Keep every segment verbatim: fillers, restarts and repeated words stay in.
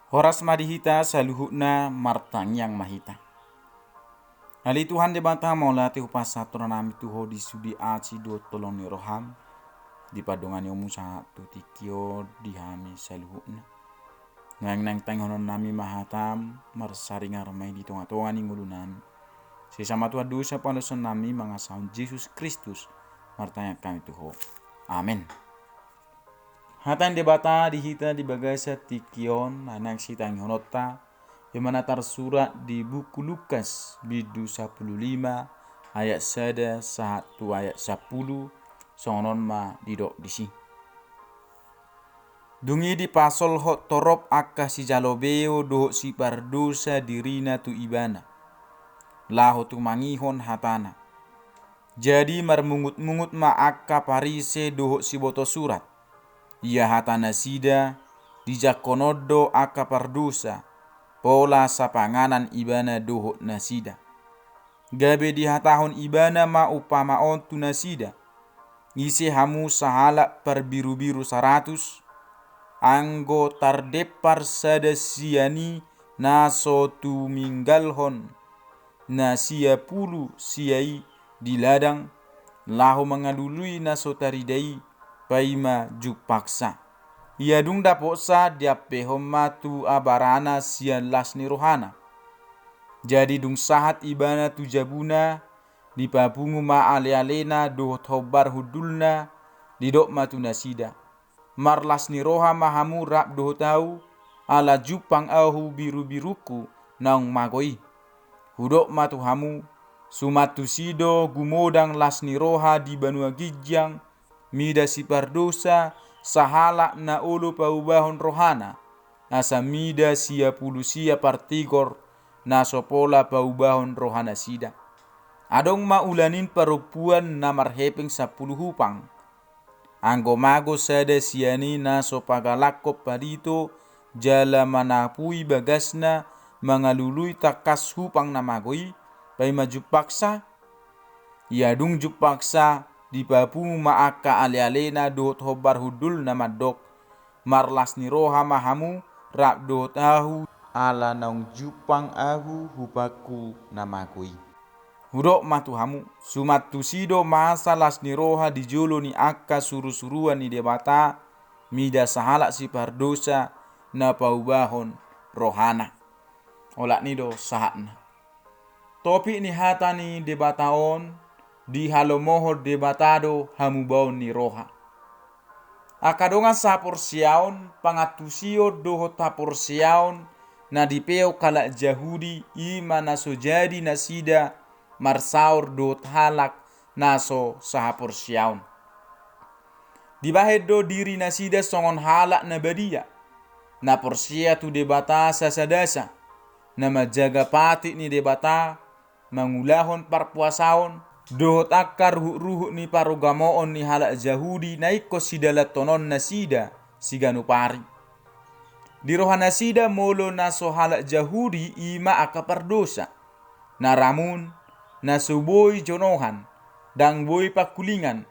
Horas ma di hita saluhutna, martangiang ma hita. Ale Tuhan Debata, mauliate hupasahat rohanami tu Ho di sude asi dohot holong ni roham, dipardonganionmu sahat tu tingki on di hami saluhutna. Naeng-naeng tangihononnami ma hatam, marsaringar ma i di tonga-tonga ni ngolunami. Sesa ma Tuhan dosa pangalaohonnami, mangasahon Jesus Kristus martangiang hami tu Ho. Amen. Hata ni Debata di hita di bagasan tingki on, na naeng sitangihononta, i ma na tarsurat di buku Lukas, bindu sampulu lima, ayat sada sahat tu ayat sampulu, songon on ma didok disi. Dung i dipasolhot torop angka sijalo beo dohot sipardosa dirina tu ibana, laho tumangihon hatana. Jadi marmungut-mungut ma angka Parise dohot siboto surat. Ia hata nasida, dijangkon on do angka pardosa, pola sapanganan ibana dohot nasida. Gabe dihatahon ibana ma umpama on tu nasida: Ise hamu sahalak parbirubiru saratus, anggo tardempar sada sian i na so tuminggalhon na sia pulu sia i di ladang, laho mangalului na so tarida i, paima jumpangsa? Ia dung dapotsa, diampehon ma tu abarana sian las ni rohana. Jadi dung sahat ibana tu jabuna, dipapungu ma ale-alena dohot hombar hundulna, didok ma tu nasida: Marlas ni roha ma hamu rap dohot ahu, ala jumpang ahu birubirungku naung mago i. Hudok ma tu hamu, suman tusi do gumodang las ni roha di banua ginjang, mida sipardosa sahalak na olo paubahon rohana, asa mida sia pulu sia partigor na so pola paubahon rohanasida. Adong ma ulanin parompuan na marhepeng sampulu hupang. Anggo mago sada sian i na so pagalakkon palito jala manapui bagasna mangalului tangkas hupang na mago i, paima jumpangsa? Ia dung jumpangsa, dipapungu ma angka ale-alena dohot hombar hundulna mandok: Marlas ni roha ma hamu rap dohot ahu, ala naung jumpang ahu hupangku na mago i. Hudok ma tu hamu, suman tusi do masa las ni roha di jolo ni angka surusuruan ni Debata, mida sahalak sipardosa na paubahon rohana. Olat ni do sahatna. Topik ni hata ni Debata on, dihalomohon Debata do hamubaon ni roha. Angka dongan sahaporseaon, pangantusion dohot haporseaon na dipeop halak Jahudi, i ma na so jadi nasida marsaor dohot halak na so sahaporseaon. Dibahen do diri nasida songon halak na badia, na porsea tu Debata sasadasa, na manjaga patik ni Debata, mangulahon parpuasaon, dohot angka ruhut-ruhut ni parugamoon ni halak Jahudi na ingkon sidalanhonon nasida siganup ari. Di rohanasida molo na so halak Jahudi i ma angka pardosa, na ramun, na so boi jonohan, ndang boi pangkulingan,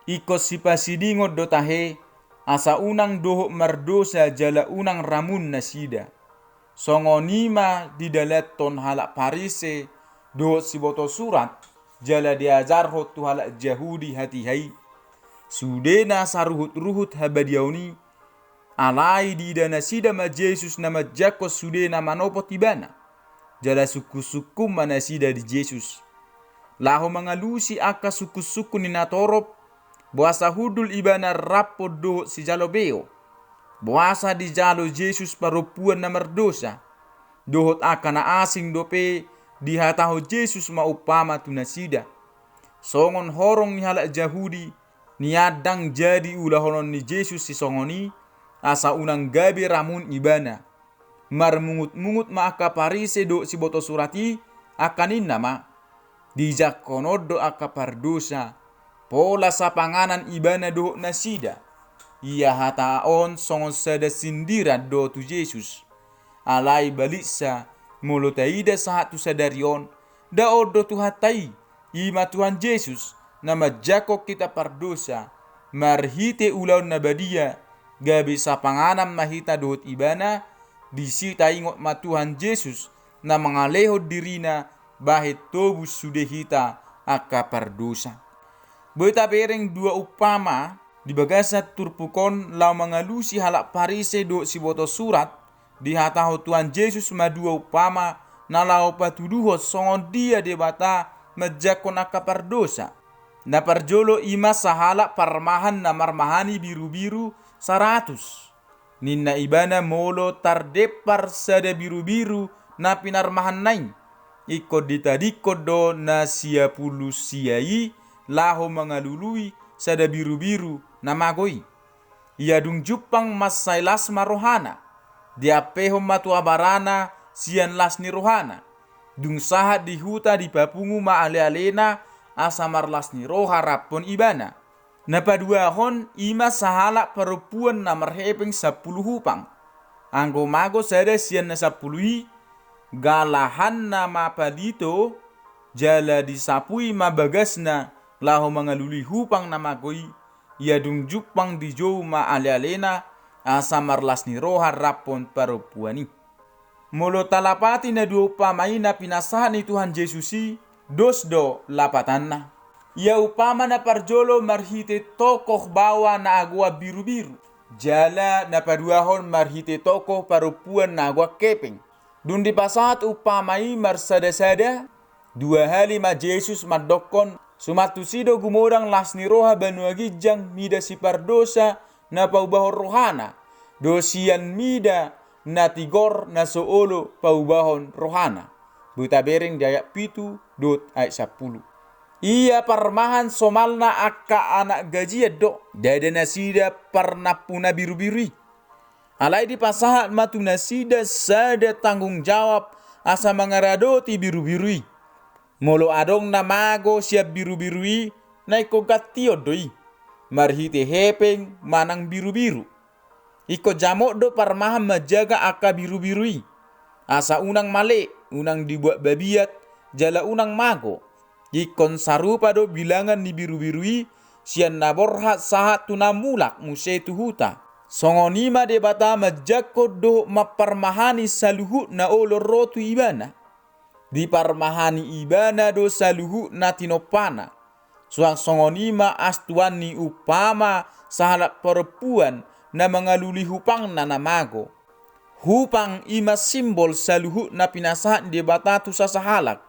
ingkon sipasidingon do tahe, asa unang dohot mardosa jala unang ramun nasida. Songon i ma didalanhon halak Parise dohot siboto surat, jala diajarhon tu halak Jahudi hatiha i. Sude na saruhut-ruhut habadiaon i, alai diida nasida ma Jesus na manjangkon sude na manopot ibana. Jala sungkun-sungkun ma nasida di Jesus, laho mangalusi angka sungkun-sungkun ni natorop, boasa hundul ibana rap dohot sijalo beo. Boasa dijalo Jesus parompuan na mardosa, dohot angka na asing dope dihatahon Jesus ma umpama tu nasida. Songon horong ni halak Jahudi, nian ndang jadi ulahonon ni Jesus sisongon i, asa unang gabe ramun ibana. Marmungut-mungut ma angka Parise dohot siboto surat i, angka ninna ma: Dijangkon on do angka pardosa, pola sapanganan ibana dohot nasida. Ia hata on songon sada sindiran do tu Jesus. Alai baliksa, molo taida sahat tu sadari on, ndang on do Tuhanta i, i ma Tuhan Jesus, na manjangkon hita pardosa, marhite ulaon na badia, gabe sapanganan ma hita dohot ibana, Disi taingot ma Tuhan Jesus na mangalehon dirina bahen tobus sude hita angka pardosa. Boi tabereng dua umpama di bagasan turpuk on laho mangalusi halak Parise dohot siboto surat. Dihatahon Tuhan Jesus ma dua umpama na laho patuduhon songon dia Debata manjangkon angka pardosa. Na parjolo i ma sahalak parmahan na marmahani birubiru saratus. Ninna ibana molo tardempar sada birubiru na pinarmahanna i, ingkon ditadingkon do na sia pulu sia i laho mangalului sada birubiru na mago i. Ia dung jumpang mansai las ma rohana, diampehon ma tu abarana sian las ni rohana. Dung sahat di huta dipapungu ma alealena asa marlas ni roha raphon ibana. Na paduahon i ma sahalak parompuan na marhepeng sampulu hupang. Anggo mago sada sian na sampulu i, galahanna ma palito, jala disapui ma bagasna laho mangalului hupang na mago i. Ia dung jumpang dijou ma alealena asa marlas ni roha raphon parompuan i. Molo talapati na dua umpama i na pinasahat ni Tuhan Jesus i, dos do lapatanna. Ia umpama na parjolo marhite tokoh baoa na agoan birubiru, jala na paduahon marhite tokoh parompuan na agoan hepeng. Dung dipasahat umpama i marsadasada, dua hali ma Jesus mandokkon, suman tusi do gumodang las ni roha banua ginjang mida sipardosa na paubahon rohana, do sian mida na tigor na so olo paubahon rohana. Boi tabereng di ayat pitu dohot ayat sampulu. Ia parmahan somalna angka anak gajian do, ndada nasida parnampuna birubiru i. Alai dipasahat ma tu nasida sada tanggung jawab asa mangaradoti birubiru i. Molo adong na mago sian birubiru i, na ingkon gantion do i marhite hepeng manang birubiru. Ingkon jamot do parmahan manjaga angka birubiru i, asa unang male, unang dibuat babiat, jala unang mago. Ingkon sarupa do bilangan ni birubiru i, sian na borhat sahat tu na mulak muse tu huta. Songon i ma Debata manjangkon dohot mamparmahani saluhut na olo ro tu Ibana. Diparmahani Ibana do saluhut na tinompana. Suang songon i ma astuan ni umpama sahalak parompuan na mangalului hupangna na mago. Hupang i ma simbol saluhut na pinasahat ni Debata tu sasahalak.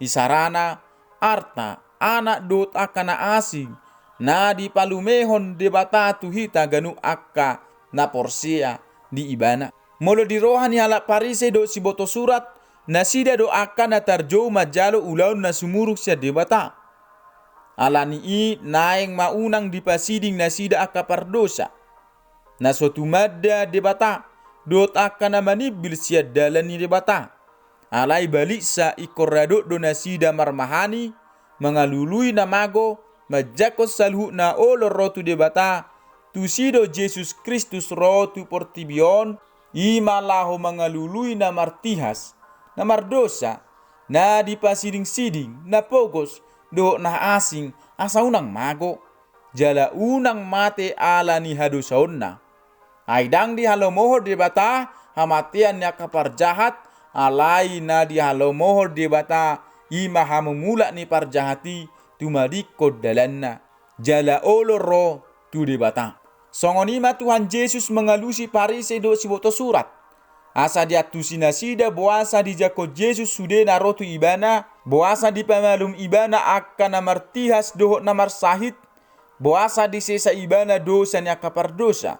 Isarana, arta, anak dohot angka na asing, na dipalumehon Debata tu hita ganup angka na porsea di Ibana. Molo di roha ni halak Parise dohot siboto surat, nasida do angka na tarjou manjalo ulaon na sumurung sian Debata. Ala ni i naeng ma unang dipasiding nasida angka pardosa, na so tumanda Debata, dohot angka na manimbil sian dalan ni Debata. Alai baliksa ingkon radot do nasida marmahani, mangalului na mago, manjangkon saluhut na olo ro tu Debata. Tusi do Jesus Kristus ro tu portibi on, i ma laho mangalului na martihas, na mardosa, na dipasidingsiding, na pogos, dohot na asing, asa unang mago, jala unang mate ala ni hadosaonna. Ai ndang dihalomohon Debata hamatean ni angka parjahat, alai na dihalomohon Debata i ma hamumulak ni parjahat i tumadingkon dalanna, jala olo ro tu Debata. Songon i ma Tuhan Jesus mangalusi Parise dohot siboto surat, asa diantusi nasida boasa dijangkon Jesus sude na ro tu Ibana, boasa dipamalum Ibana angka na martihas dohot na marsahit, boasa disesa Ibana dosa ni angka pardosa.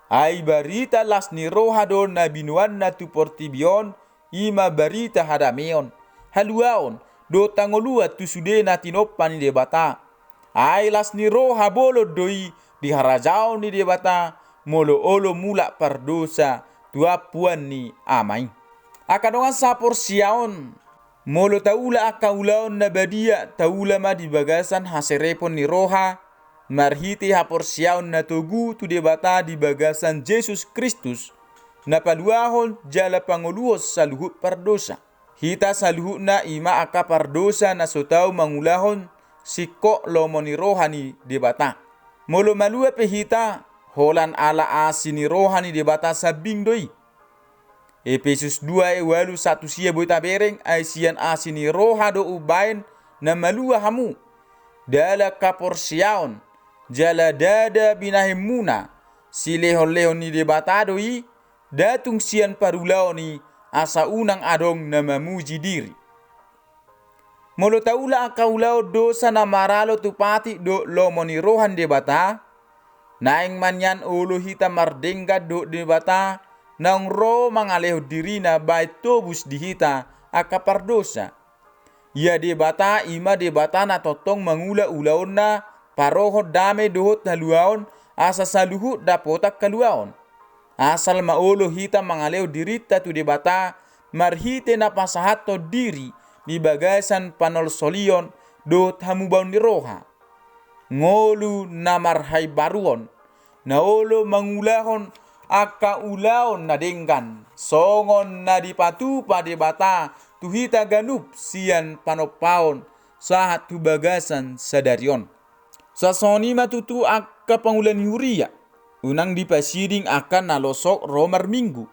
Ai barita las ni roha do na binoanna tu portibi on, i ma barita hadameon, haluaon, dohot hangoluan tu sude na tinompa ni Debata. Ai las ni roha bolon do i di harajaon ni Debata, molo olo mulak pardosa tu ampuan ni Ama i. Angka dongan saporseaon, molo taula angka ulaon na badia, taula ma di bagasan haserepon ni roha, marhite haporseaon na togu tu Debata di bagasan Jesus Kristus, na paluahon jala pangoluhon saluhut pardosa. Hita saluhutna i ma angka pardosa na so tau mangulahon singkop lomo ni roha ni Debata. Molo malua pe hita, holan ala asi ni roha ni Debata sambing do i. Epesus dua ayat ualu sahat tu sia boi tabereng, ai sian asi ni roha do umbaen na malua hamu, dalan haporseaon, jala ndada binahenmuna, silehonlehon ni Debata do i, nda tung sian parulaon i, asa unang adong na mamuji diri. Molo taula angka ulaon dosa na maralo tu patik dohot lomo ni roha ni Debata, naeng ma nian olo hita mardenggan dohot Debata, naung ro mangalehon dirina bahen tobus di hita angka pardosa. Ia Debata i ma Debata na tongtong mangula ulaonna, parohon dame dohot haluaon, asa saluhut dapotan haluaon. Asal ma olo hita mangalehon dirinta tu Debata, marhite na pasahathon diri di bagasan panolsolion dohot hamubaon ni roha. Ngolu na marhaimbaruon, na olo mangulahon angka ulaon na denggan, songon na dipatupa Debata tu hita ganup sian panompaon sahat tu bagasan sadari on. Sasongon i ma tutu angka pangula ni huria, unang dipasiding angka na losok ro marminggu.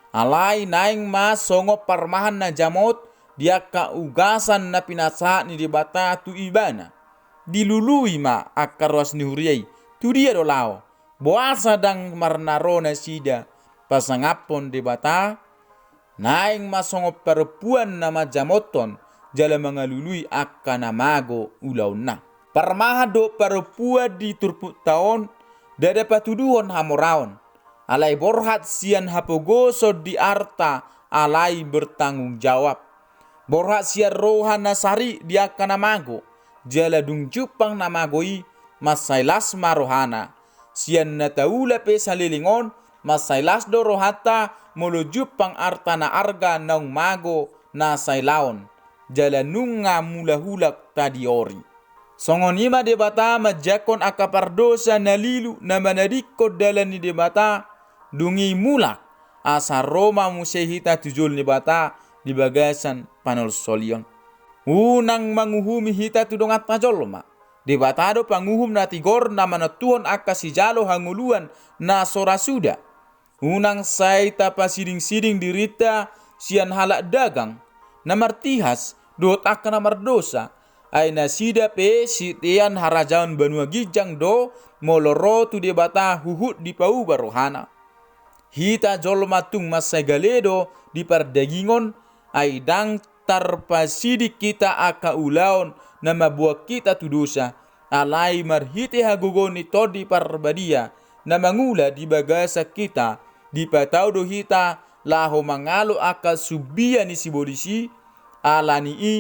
Alai naeng ma songon parmahan na jamot di angka ugasan na pinasahat ni Debata tu ibana. Dilului ma angka ruas ni huria i, tu dia do laho, boasa ndang marnaro nasida pasangaphon Debata? Naeng ma songon parompuan na manjamothon jala mangalului angka na mago ulaonna. Parmahan dohot parompuan di turpukta on, ndada patuduhon hamoraon, alai borhat sian hapogoson di arta alai bertanggung jawab. Borhat sian roha na sarik di angka na mago, jala dung jumpang na mago i, mansai las ma rohana. Sian na taula pe saleleng on, mansai las do rohanta molo jumpang arta na arga naung mago na sailaon, jala nunga mulak-ulak tadiori. Songon i ma Debata manjangkon angka pardosa na lilu na manadingkon dalan ni Debata, dung i mulak, asa ro ma muse hita tu jolo ni Debata di bagasan panolsolion. Unang manguhumi hita tu donganta jolma. Debata do panguhum na tigor na manontuhon angka sijalo hangoluan na so ra suda. Unang sai tapasiding-siding dirinta sian halak dagang, na martihas, dohot angka na mardosa, ai nasida pe sitean harajaon banua ginjang do molo ro tu Debata huhut dipauba rohana. Hita jolma tung mansai gale do di pardagingon, ai ndang tarpasiding hita angka ulaon na mamboan hita tu dosa, alai marhite hagogoon ni Tondi Parbadia na mangula di bagasan hita, dipatau do hita laho mangalo angka sumbia ni sibolis i. Ala ni i,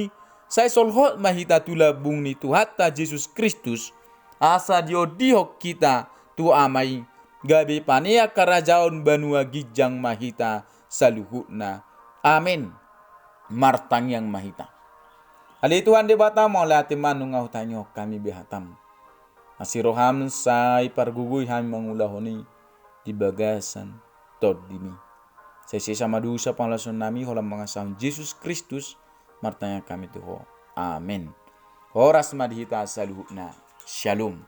sai solhot ma hita tu lambung ni Tuhanta Jesus Kristus, asa diondihon hita tu Ama i, gabe panean harajaon banua ginjang ma hita saluhutna. Amen. Martangiang ma hita. Ale Tuhan Debata, mauliate ma nunga hutangihon hami behatam. Asi roham sai pargogoi hami mangulahon i di bagasan Tondimi. Sai sesa ma dosa pangalaosion nami, holan mangasahon Jesus Kristus, martangiang hami tu Ho. Amen. Horas ma di hita saluhutna. Shalom.